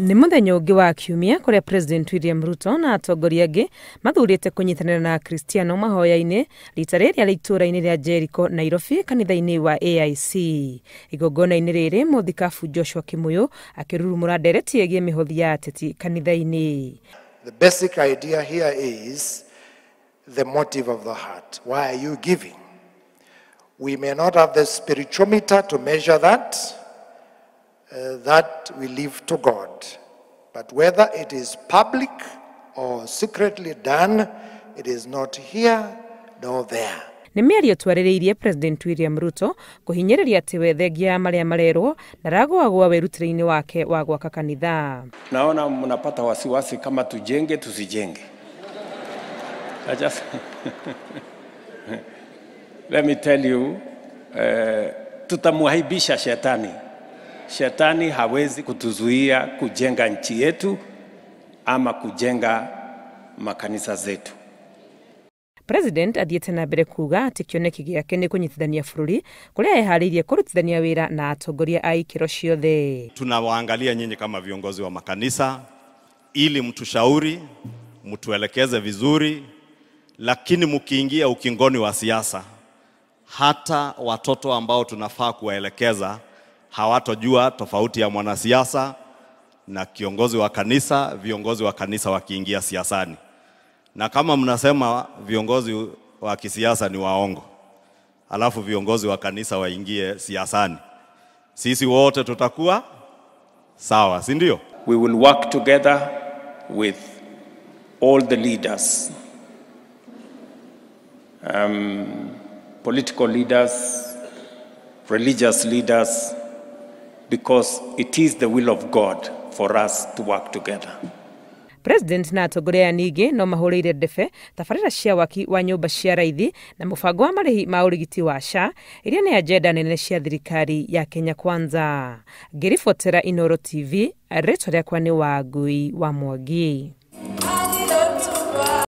Nĩ mũthenya ũngĩ wa kiumia kũrĩa President William Ruto na atongoria angĩ mathurĩte kũnyitanĩra na Akristiano mahoya-inĩ rita rĩrĩ arĩ itũũra-inĩ rĩa Jericho, Nairobi, kanitha-inĩ wa AIC. Igongona-inĩ rĩrĩ mũthikabu Joshua Kimuyu akĩrurumũra ndereti ĩgiĩ mĩhothi ya ateti kanitha-inĩ. The basic idea here is the motive of the heart. Why are you giving? We may not have the spirituometer to measure that. That we leave to God. But whether it is public or secretly done, it is not here nor there. Nĩ mĩario twarĩrĩirie President William Ruto kũhinyĩrĩria atĩ we thengia ya marĩa marerwo ndaragũagũa wĩrutĩri-inĩ wake wa gwaka kanitha. Naona mnapata wasiwasi kama tujenge tusijenge. I just let me tell you, tutamwaibisha shetani. Shetani hawezi kutuzuia kujenga nchi yetu ama kujenga makanisa zetu. President athiĩte na mbere kuga atĩ kĩoneki gĩake nĩ kũnyitithania bũrũri kũrĩa eharĩirie kũrutithania wĩra na atongoria a ikĩro ciothe. Tunawaangalia nyinyi kama viongozi wa makanisa ili mtushauri, mtuelekeze vizuri, lakini mkiingia ukingoni wa siasa, hata watoto ambao tunafaa kuwaelekeza hawatojua tofauti ya mwanasiasa na kiongozi wa kanisa, viongozi wa kanisa wakiingia siasani. Na kama mnasema viongozi wa kisiasa ni waongo, alafu viongozi wa kanisa waingie siasani, sisi wote tutakuwa sawa, si ndio? We will work together with all the leaders, political leaders, religious leaders, because it is the will of God for us to work together. President na atongoria aya ningĩ no mahũrĩire ndebe tabarĩra cia waki wa nyũmba cia raithi na mũbango wa marĩhi ma ũrigiti wa SHA iria nĩ agenda nene cia thirikari ya Kenya Kwanza. Ngĩribotera Inooro TV, rĩtwa rĩakwa nĩ Wangui wa Mwangi.